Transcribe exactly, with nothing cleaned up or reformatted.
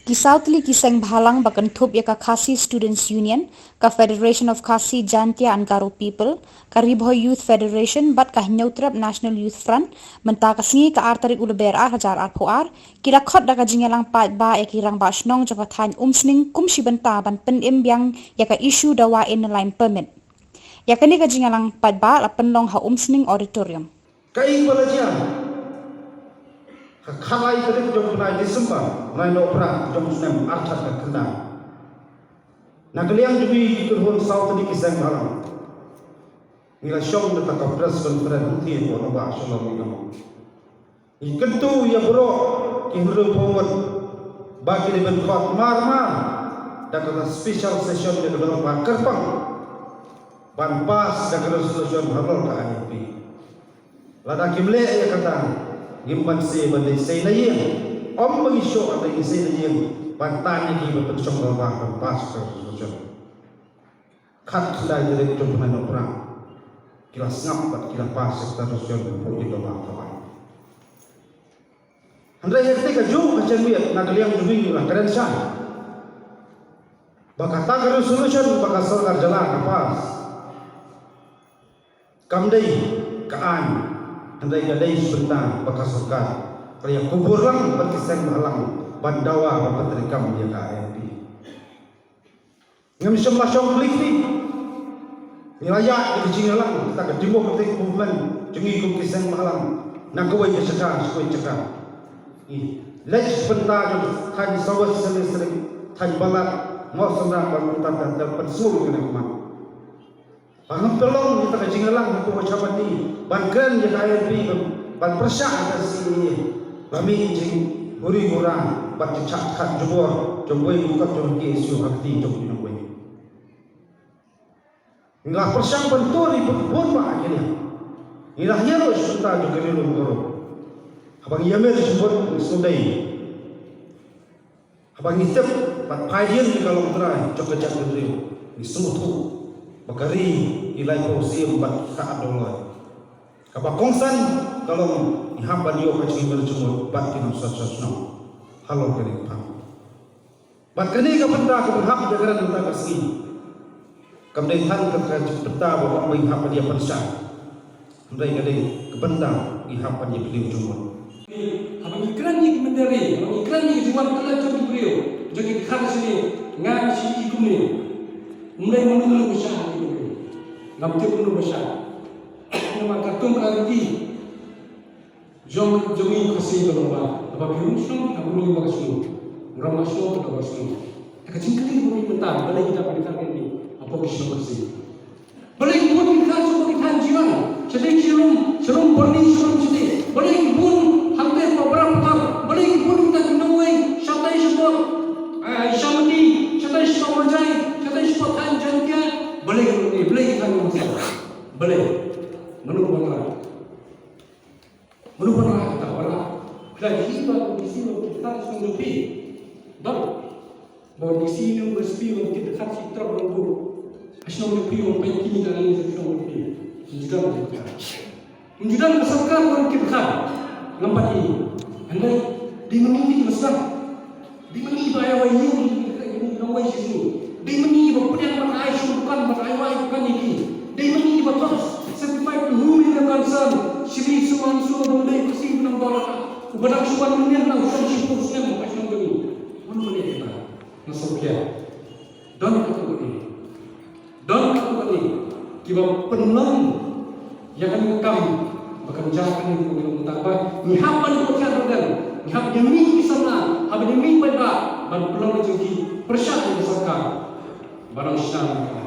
Ki saw tylli ki seng bhalang ba kynthup ïa ka Khasi Students Union, ka Federation of Khasi, Jaintia and Garo People, ka Ri Bhoi Youth Federation bad ka Hynñiewtrep National Youth Front, mynta ka sngi ka ar tarik u Lber ar hajar arphew ar, ki la khot da ka jingïalang paidbah ïa ki rangbah shnong jong ka thaiñ Umsning kum shi bynta ban pynim biang ïa ka issue dawa Inner Line Permit. Ïa kane ka jingïalang paidbah la pynlong ha Umsning Auditorium. Kaei ba la jia ha ka lai tarik jong u bnai December, u bnai Nohprah jong u snem arhajar khyndai. Na ka liang jong ngi ki kynhun saw tylli ki seng bhalang, ngi la shong da ka press conference hangtei hapoh Nongbah Shillong Nongmah. Ngi kyntu ïa baroh ki hynriewphew ngut ba ki dei ban khot marmar da ka special session ïa ka dorbar kyrpang ban pass da ka resolution halor ka I L P. Lada kim leh ïa kata, ngim banse ban leit sei na ïing. Ym ba ngi shoh ban leit sei na ïing ban tan ïa ki ban pynshong dorbar ban pass ka resolution. Khatkhyndai tarik jong u bnai Nohprah ki la sngap bad ki la pass ïa kata ka resolution hapoh ïing dorbar thaw aiñ. Hynrei ha katei kajuh ka jingmut na ka liang jong ngi la kren shai ba kata ka resolution ba ka sorkar jylla ka pass kam dei ka aiñ, hynrei ka dei shi bynta ba ka sorkar ka la ïa kubur lang bad ki seng bhalang ban dawa ban pyntreikam ïa ka I L P. Ngim shym la shong klik klik. Ngi la ïaid ïa ka jingïalang kata ka democratic movement jong ngi kum ki seng bhalang na kawei ka jaka sha kawei jaka. Ngi leit shi bynta jong thaiñ South West District, thaiñ Balat, Mawsynram bad kumta ter ter, pynsngew ïa kane ka mat. Ba ngam pynlong ïa kata ka jingïalang hapoh ka Jowai ban kren ïa ka I L P, ban, ban pyrshah ïa ka C A A. Ba mih jingbuhrieh buhrieh bad jingshah kat jubor jong uwei u kot jong ka K S U ha ka kti jong ki nongwei. Ngi la pyrshang ban tur ïa ki bun bah ïa kine. Ngi la hiar ruh shi bynta jong ka Ri Lum Garo. Haba ngi ïamir shi bun ngi sngewdei. Haba ngi tip bad phaidien ïa ka longtrai jong ka jaitbynriew, ngi sngewthuh ba ka ri ki laiphew syiem bad ki khatar doloi. Kaba kongsan ka long ngi hap ban ïoh ka jingmut jingmut bad ki nongshong shnong halor kane ka phang. Bad kane ka bynta kaba ngi hap ïa kren mynta ka sngi kam dei tang ka bynta ba ong ba ngi hap ban ïa pynshai. Hynrei ka dei ka bynta ngi hap ban ïa pynlong jingmut. Haba ngi kren ïa ki mynder ri, haba ngi kren ïa ki jingwan klet jong ki briew, jong ki dkhar shane, nga shi i kumne. Ym dei mano mano ba shah ïa ki briew. Ngam tip mano ba shah. Namar kata ka riti jong, jong ngi Khasi ka long ba haba phi rung shnong, haba rung ïa ka shnong, u rangbah shnong, u rangbah shnong. Te ka jingkylli ba ngi mynta, balei kita ba kita kynni hapoh ki shnong Khasi. Balei ki bun ki dkhar sha ki thaiñ jong ngi, shatei sha rum, sha rum Byrni, sha rum shatei. Balei ki bun hangtei hapoh Bra Phatar, balei ki bun kita ki nongwei shatei shapoh, eh, Shamati, shatei shapoh Marjai, shatei shapoh thaiñ Jaintia. Balei ki, balei ki thaiñ jong ngi. Balei? Mano ba wanrah? Mano ba wanrah kata, wanrah? Phi la ïohi ba u D C u wan kit dkhar sha shnong jong phi? Dang. Ba u D C ne u S P u wan kit dkhar shi trok rangbah ha shnong jong phi, u wan peit kine ka liang sha shnong jong phi? Ym ju don kata. Ym ju don ka sorkar u wan kit dkhar. Ngam pat i. Hynrei dei ma ngi kiba sdang. Dei ma ngi ba ai wai ïing, ïing, ïing, ïing, ïing, ïing, ïing. Dei ma ngi ba pdiang ban ai shuh dukan, ban ai wai dukan ïa ki. Dei ma ngi ba thoh certified to whom it may concern. Shri so and so, ba dei Khasi, ba nang ba la ka, uba dang shu wan mynnin, nang shong shiphew snem ha shnong jong ngi. Mano mane ïa ka? Nga sngewkhia. Don katto katne. Don katto katne kiba pynlong ïa kane ka kam ba kan jia kane ka kam, mynta ba ngi hap ban ïoh thied ruh, ngi hap ïa mih ki samla, hap ïa mih paidbah ban pynlong ïa ki, pyrshah ïa ka sorkar ba nang shna.